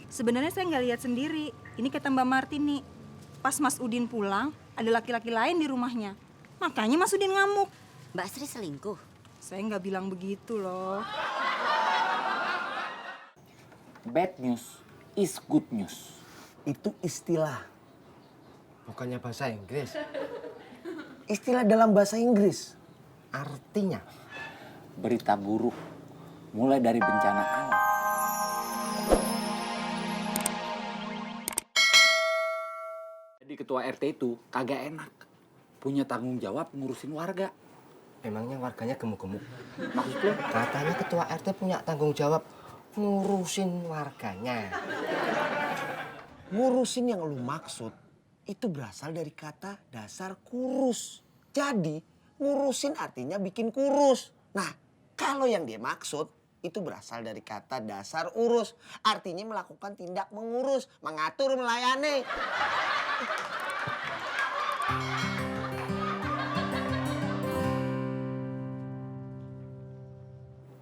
Sebenarnya saya nggak lihat sendiri. Ini kata Mbak Martini. Pas Mas Udin pulang, ada laki-laki lain di rumahnya. Makanya Mas Udin ngamuk. Mbak Sri selingkuh? Saya nggak bilang begitu loh. Bad news is good news. Itu istilah. Bukannya bahasa Inggris. Istilah dalam bahasa Inggris. Artinya Berita buruk mulai dari bencana alam. Jadi ketua RT itu kagak enak. Punya tanggung jawab ngurusin warga. emangnya warganya gemuk-gemuk. Maksud lu? Katanya ketua RT punya tanggung jawab ngurusin warganya. Ngurusin yang lu maksud itu berasal dari kata dasar kurus. Jadi ngurusin artinya bikin kurus. Nah, kalau yang dia maksud itu berasal dari kata dasar urus. Artinya melakukan tindak mengurus, mengatur, melayani.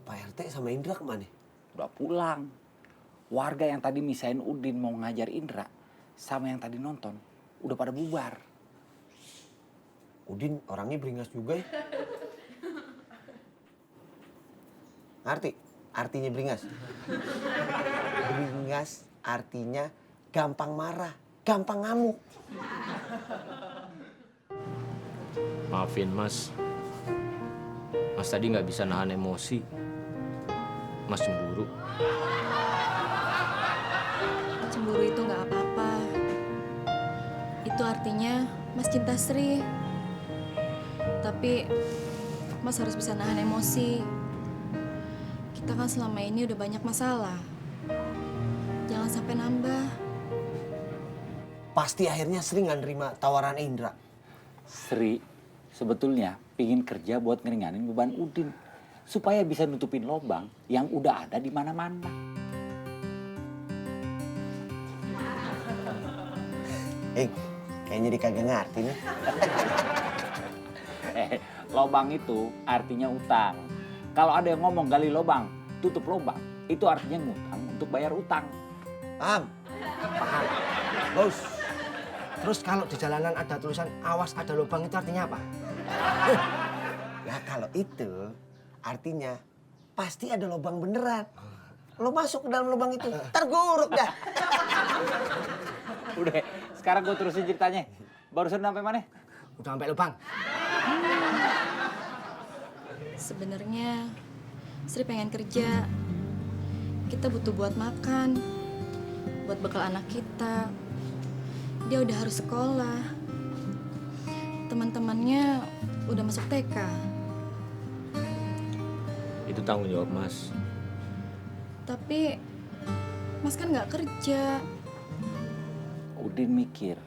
Pak RT sama Indra kemana? Udah pulang. Warga yang tadi misain Udin mau ngajar Indra sama yang tadi nonton udah pada bubar. Udin orangnya beringas juga ya. Ngerti? Artinya beringas? Beringas artinya gampang marah, gampang ngamuk. Maafin Mas. Mas tadi nggak bisa nahan emosi. Mas cemburu. Cemburu itu nggak apa-apa. Itu artinya Mas cinta Sri. Tapi Mas harus bisa nahan emosi. Kita kan selama ini udah banyak masalah. Jangan sampai nambah. Pasti akhirnya Sri nggak nerima tawaran Indra. Sri sebetulnya pingin kerja buat ngeringanin beban Udin supaya bisa nutupin lobang yang udah ada di mana-mana. Kayaknya dia kagak ngerti nih. Lobang itu artinya utang. Kalau ada yang ngomong gali lobang, tutup lobang, itu artinya ngutang untuk bayar utang. Paham? Paham. Bos. Terus kalau di jalanan ada tulisan awas ada lubang itu artinya apa? Nah kalau itu artinya pasti ada lubang beneran. Lo masuk ke dalam lubang itu, terguruk dah. Udah, sekarang gue terusin ceritanya. Barusan sampai mana? Udah sampai lubang. Sebenarnya Sri pengen kerja. Kita butuh buat makan, buat bekal anak kita. Dia udah harus sekolah. Teman-temannya udah masuk TK. Itu tanggung jawab Mas. Tapi Mas kan nggak kerja. Udin mikir,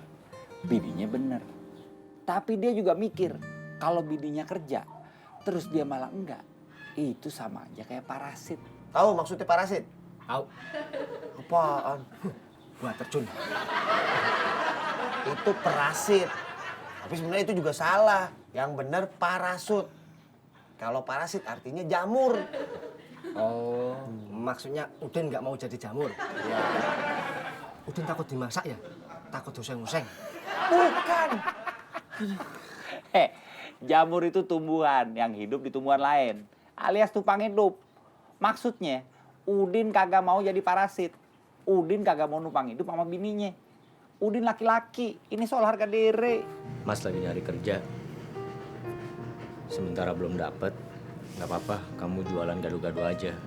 bininya bener. Tapi dia juga mikir, kalau bininya kerja, terus dia malah enggak. Itu sama aja kayak parasit. Tahu maksudnya parasit? Tahu. Apaan? Gua terjun. Itu parasit. Tapi sebenarnya itu juga salah. Yang benar parasut. Kalau parasit artinya jamur. Oh, maksudnya Udin nggak mau jadi jamur? Ya. Udin takut dimasak ya? Takut useng-useng? Bukan. Jamur itu tumbuhan yang hidup di tumbuhan lain, alias tumpang hidup. Maksudnya, Udin kagak mau jadi parasit. Udin kagak mau numpang hidup sama bininya. Udin laki-laki, ini soal harga diri. Mas lagi nyari kerja. Sementara belum dapet, nggak apa-apa. Kamu jualan gado-gado aja.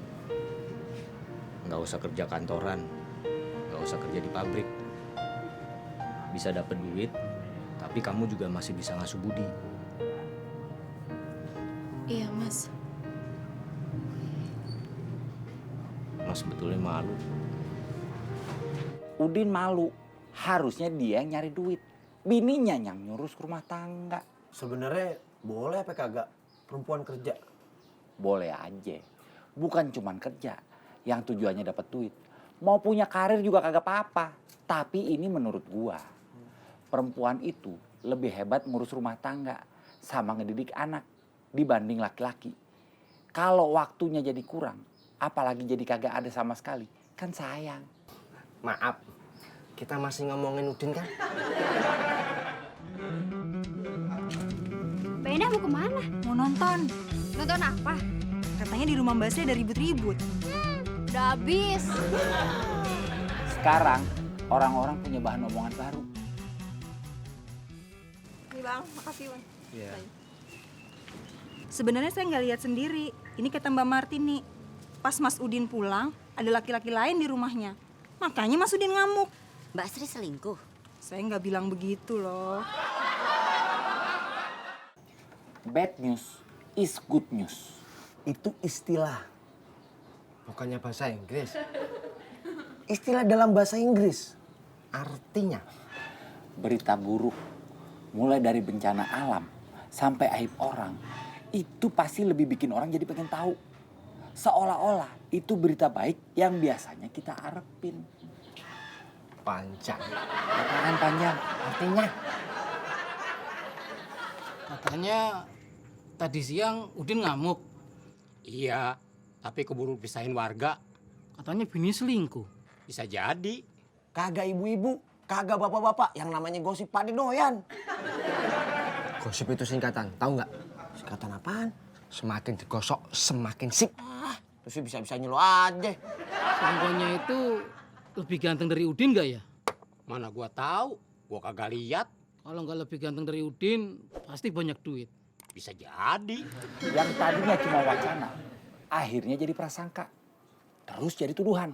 Nggak usah kerja kantoran, nggak usah kerja di pabrik. Bisa dapet duit, tapi kamu juga masih bisa ngasuh budi. Iya, Mas. Mas sebetulnya malu. Udin malu, harusnya dia yang nyari duit. Bininya yang nyurus rumah tangga. Sebenarnya boleh apa kagak perempuan kerja? Boleh aja, bukan cuman kerja yang tujuannya dapat duit. Mau punya karir juga kagak apa-apa. Tapi ini menurut gua, perempuan itu lebih hebat ngurus rumah tangga sama ngedidik anak dibanding laki-laki. Kalau waktunya jadi kurang, apalagi jadi kagak ada sama sekali, kan sayang. Maaf, kita masih ngomongin Udin kan? Mbak Indah mau kemana? Mau nonton. Nonton apa? Katanya di rumah Mbak Sri ada ribut-ribut. Udah habis. Sekarang orang-orang punya bahan omongan baru. Ini Bang, makasih Bang. Iya. Sebenarnya saya nggak lihat sendiri. Ini kata Mbak Martini. Pas Mas Udin pulang, ada laki-laki lain di rumahnya. Makanya Mas Udin ngamuk. Mbak Sri selingkuh? Saya nggak bilang begitu loh. Bad news is good news. Itu istilah. Bukannya bahasa Inggris. Istilah dalam bahasa Inggris. Artinya, Berita buruk, mulai dari bencana alam sampai aib orang, itu pasti lebih bikin orang jadi pengen tahu. Seolah-olah itu berita baik yang biasanya kita arepin. panjang. Apaan panjang? Artinya, Katanya tadi siang Udin ngamuk. Iya, tapi keburu pisahin warga. Katanya bini selingkuh. Bisa jadi. Kagak ibu-ibu, kagak bapak-bapak. Yang namanya gosip pada doyan. gosip itu singkatan, tahu nggak? Singkatan apaan? Semakin digosok, semakin sip. Terus bisa-bisa nyelo aja. Selingkuhnya itu lebih ganteng dari Udin gak ya? Mana gua tahu, gua kagak lihat. Kalau nggak lebih ganteng dari Udin, pasti banyak duit. Bisa jadi. Yang tadinya cuma wacana, akhirnya jadi prasangka. Terus jadi tuduhan.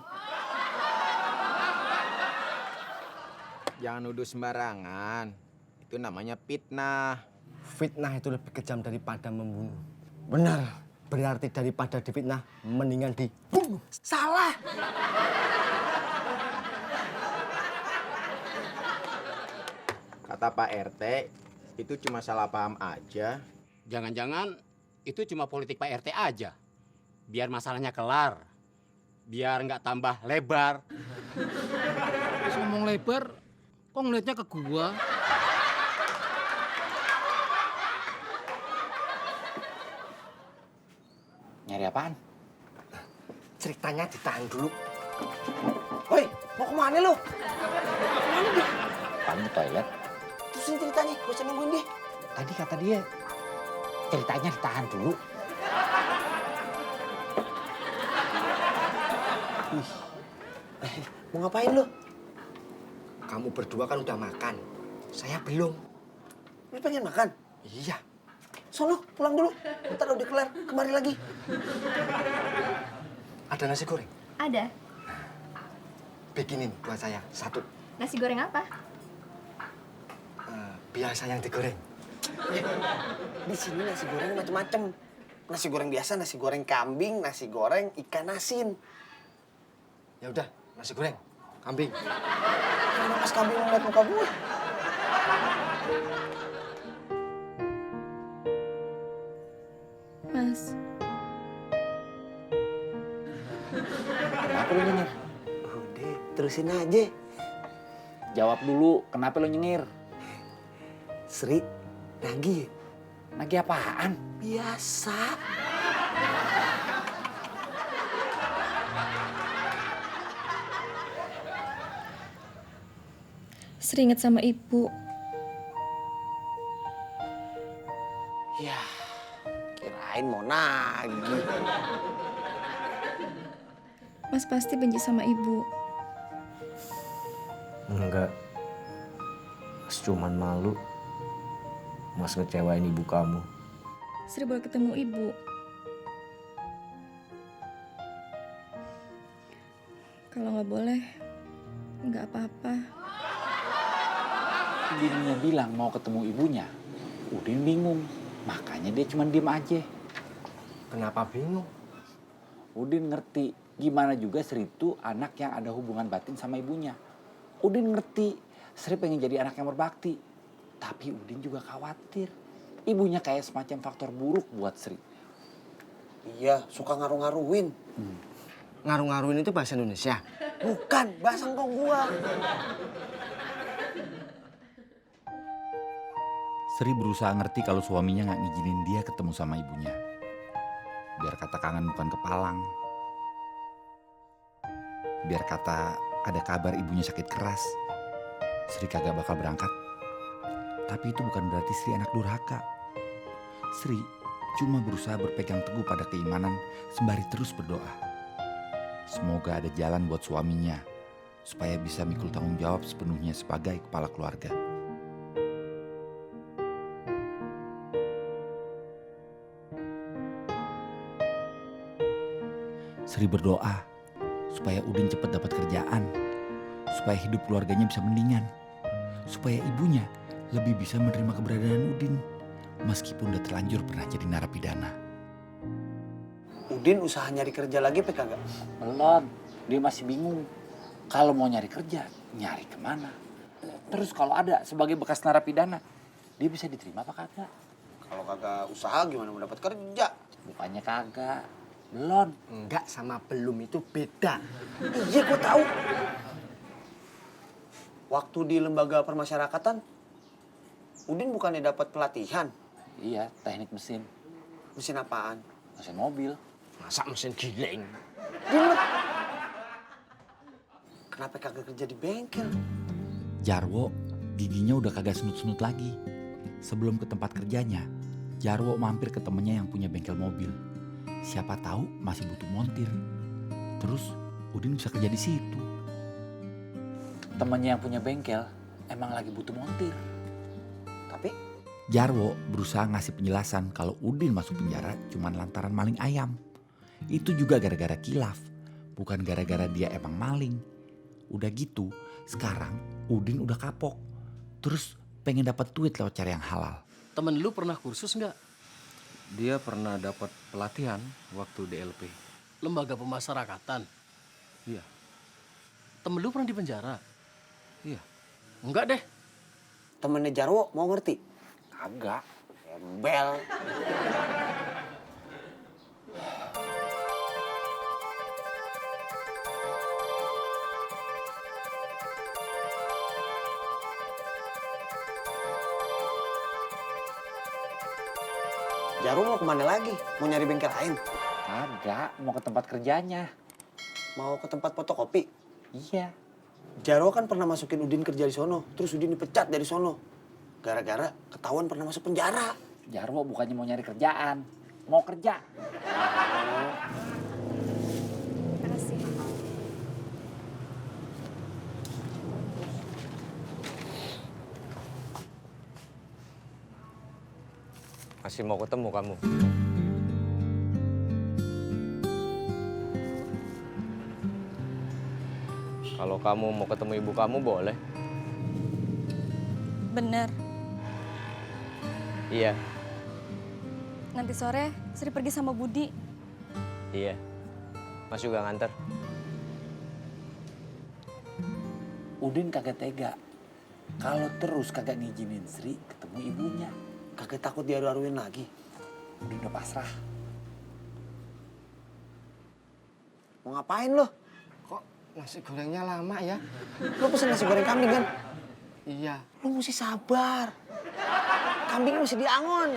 Jangan nuduh sembarangan. Itu namanya fitnah. Fitnah itu lebih kejam daripada membunuh. Benar, berarti daripada difitnah, mendingan dibunuh. Salah. Kata Pak RT, itu cuma salah paham aja. Jangan-jangan itu cuma politik Pak RT aja. Biar masalahnya kelar. Biar nggak tambah lebar. Terus ngomong lebar, kok ngeliatnya ke gua? Nyari apaan? Ceritanya ditahan dulu. Woi, mau kemana lu? Paling ke toilet. Terusin ceritanya, gak usah nungguin dia. Tadi kata dia, ceritanya ditahan dulu. Mau ngapain lu? Kamu berdua kan udah makan. Saya belum. Lu pengen makan? Iya. Sono, pulang dulu. Ntar udah kelar, kemari lagi. Ada nasi goreng? Ada. Bikinin buat saya satu. Nasi goreng apa? Biasa yang digoreng. Di sini nasi goreng macem-macem. Nasi goreng biasa, nasi goreng kambing, nasi goreng ikan asin. Ya udah, nasi goreng, kambing. Kenapa pas kambing ngeliat muka gue? Mas, Kenapa lu nyengir? Udah, terusin aja. Jawab dulu, kenapa lu nyengir? Sri, lagi Nagih apaan? biasa. Sri inget sama ibu. Ya, kirain mau nagih. Mas pasti benci sama ibu. Enggak. Mas cuman malu. Mas ngecewain ibu kamu. Sri boleh ketemu ibu. Kalau nggak boleh, nggak apa-apa. Bininya bilang mau ketemu ibunya. Udin bingung, makanya dia cuma diem aja. Kenapa bingung? Udin ngerti, gimana juga Sri itu anak yang ada hubungan batin sama ibunya. Udin ngerti, Sri pengen jadi anak yang berbakti. Tapi Udin juga khawatir. Ibunya kayak semacam faktor buruk buat Sri. Iya, suka ngaruh-ngaruhin. Ngaruh-ngaruhin itu bahasa Indonesia. Bukan, bahasa engkau gua. Sri berusaha ngerti kalau suaminya nggak ngizinin dia ketemu sama ibunya. Biar kata kangen bukan kepalang. Biar kata ada kabar ibunya sakit keras. Sri kagak bakal berangkat. Tapi itu bukan berarti Sri anak durhaka. Sri cuma berusaha berpegang teguh pada keimanan sembari terus berdoa. Semoga ada jalan buat suaminya supaya bisa mikul tanggung jawab sepenuhnya sebagai kepala keluarga. Sri berdoa supaya Udin cepat dapat kerjaan, supaya hidup keluarganya bisa mendingan, supaya ibunya lebih bisa menerima keberadaan Udin meskipun udah terlanjur pernah jadi narapidana. Udin usaha nyari kerja lagi apa kagak? Belum, dia masih bingung. Kalau mau nyari kerja, nyari kemana? Terus kalau ada sebagai bekas narapidana, dia bisa diterima apa kagak? Kalau kagak usaha gimana mau dapat kerja? Bukannya kagak, belum. Enggak sama belum itu beda. Iya gue tahu. Waktu di lembaga permasyarakatan, Udin bukannya dapat pelatihan? Iya, teknik mesin. Mesin apaan? Mesin mobil. Masa mesin gileng? Din, kenapa kagak kerja di bengkel? Jarwo giginya udah kagak senut-senut lagi. Sebelum ke tempat kerjanya, Jarwo mampir ke temennya yang punya bengkel mobil. Siapa tahu masih butuh montir. Terus Udin bisa kerja di situ. Temannya yang punya bengkel emang lagi butuh montir. Tapi Jarwo berusaha ngasih penjelasan kalau Udin masuk penjara cuman lantaran maling ayam. Itu juga gara-gara kilaf, bukan gara-gara dia emang maling. Udah gitu, sekarang Udin udah kapok. Terus pengen dapat duit lewat cara yang halal. Temen lu pernah kursus nggak? Dia pernah dapat pelatihan waktu DLP. Lembaga pemasyarakatan. Iya. Temen lu pernah di penjara? Iya. Enggak deh. temennya Jarwo mau ngerti? Kagak. Embel. Jarwo mau kemana lagi? Mau nyari bengkel lain? Kagak, mau ke tempat kerjanya. Mau ke tempat fotokopi? Iya. Jarwo kan pernah masukin Udin kerja di sono, terus Udin dipecat dari sono. Gara-gara ketahuan pernah masuk penjara. Jarwo bukannya mau nyari kerjaan, mau kerja. Makasih. Masih mau ketemu kamu. Kalau kamu mau ketemu ibu kamu boleh. Bener. Iya, Nanti sore Sri pergi sama Budi. iya. Mas juga nganter. Udin kagak tega. Kalau terus kagak ngizinin Sri ketemu ibunya. Kagak takut diaru-aruin lagi. Udin udah pasrah. Mau ngapain lo? Kok nasi gorengnya lama ya? Lo pesen nasi goreng kambing kan? Iya. Lo mesti sabar. Kambingnya masih diangon.